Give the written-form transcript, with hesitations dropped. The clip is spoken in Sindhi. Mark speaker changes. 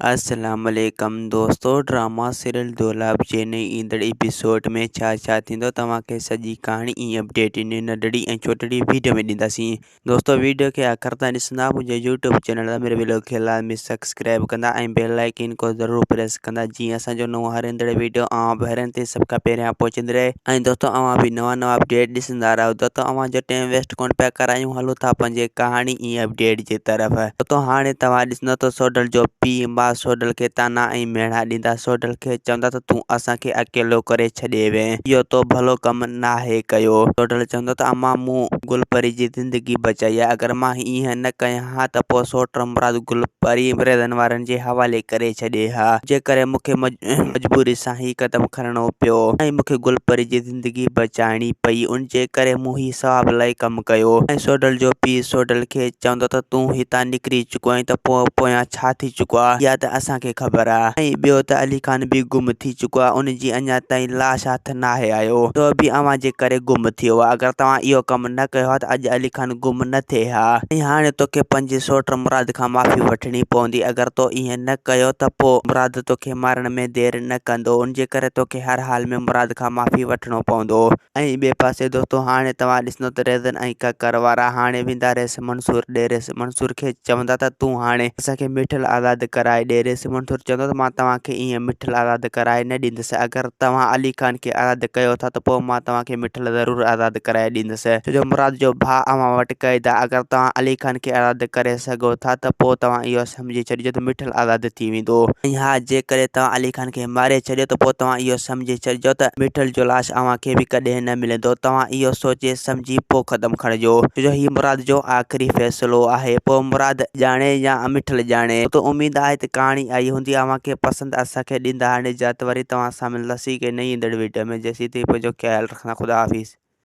Speaker 1: السلام عليڪم دوستو ڊراما سيريل دولاب جي نئين ايندڙ ايپيسوڊ ۾ ڇا ڇا ٿيندو توهان کي سڄي ڪهاڻي ۽ اپڊيٽ ان ننڍڙي ۽ ڇوٽڙي ويڊيو ۾ ڏينداسين دوستو ويڊيو کي آخر تائين ڏسندا منهنجي يوٽيوب چينل امير ويلوگ کي لازمي سبسڪرائب ڪندا ۽ بيل آئيڪن کو ضرور پريس ڪندا جيئن اسان جو نئون هر ايندڙ ويڊيو اوهان ڀائرن تائين سڀ کان پهريان پهچندي رهي ۽ دوستو اوهان به نوان نوان اپڊيٽ ڏسندا رهو دوستو اوهان جو ٽائيم ويسٽ ڪونه پيا ڪرايون هلو ٿا پنهنجي ڪهاڻي ۽ اپڊيٽ جي طرف. تو هاڻي توهان ڏسندو ته سوڍل جو پيء ماء سوڍل کي طعنا ۽ ميڻا ڏيندا سوڍل کي چوندا ته تون اسان کي اڪيلو ڪري ڇڏي وئين اهو تو ڀلو ڪم ناهي ڪيو. سوڍل چوندو ته امان مون گل پري جي زندگي بچائي آهي اگر مان ائين نه ڪيان ها ته پوء سوٽ مراد گل پري ريزن وارن جي حوالي ڪري ڇڏي ها جنهن ڪري مون کي مجبوري سان هي قدم کڻڻو پيو ۽ مون کي گل پري جي زندگي بچائڻي پئي ان جي ڪري مون هي ثواب لاء ڪم ڪيو ۽ سوڍل جو پيء سوڍل کي چوندو ته تون هتان نڪري چڪو آهين ته پوء پويان ڇا ٿي چڪو آهي اها ته اسان کي خبر آهي ۽ ٻيو ته علي خان به گم ٿي چڪو آهي ان جي اڃا تائين لاش هٿ ناهي آيو سو به اوهان جي ڪري گم ٿيو آهي اگر توهان اهو ڪم نه ڪيو ها ته اڄ علي خان گم نه ٿئي ها ۽ هاڻي توکي پنهنجي سوٽ مراد کان معافي وٺڻي پوندي اگر تو ائين نه ڪيو ته پوء مراد توکي مارڻ ۾ دير نه ڪندو ان جي ڪري توکي هر حال ۾ مراد کان معافي وٺڻو پوندو. ۽ ٻئي پاسي دوستو هاڻي توهان ڏسندو ته ريزن ۽ ڪڪر وارا هاڻي ويندا ريس منصور ڏي ريس منصور کي چوندا ته تون هاڻي اسان کي مٺل آزاد ڪرائي ڏي ريس منصور چوندو ته مان توهان کي ائين مٺل آزاد ڪرائي نه ڏيندس اگر توهان علي خان کي آزاد ڪيو ٿا ته پوء مان توهان کي مٺل ضرور آزاد ڪرائي ڏيندس ڇو جو مراد جو ڀاء اوهان وٽ قيد آهي اگر توهان علي خان کي آزاد ڪري سگهو ٿا ته پوء توهان اهو سمجهي ڇڏجو ته مٺل آزاد ٿي ويندو ۽ ها جيڪڏهن توهان علي خان کي ماري ڇڏيو ته پوء توهان اهو سمجهي ڇڏجو ته مٺل جو لاش اوهان کي به ڪڏهن نه ملندو توهان اهو سوچي سمجهي پوء قدم کڻجو ڇو جو هي مراد جو آخري فيصلو آهي پوء مراد ڄاڻي يا مٺل ڄاڻي ته اميد آهي ته ڪهاڻي آئي هوندي اوهان کي پسند اسان کي ڏيندا هاڻي اجازت وري توهان سان ملنداسين ڪنهن نئين ايندڙ ويڊيو ۾ جيسين تائين پنهنجو خيال رکندا خدا حافظ.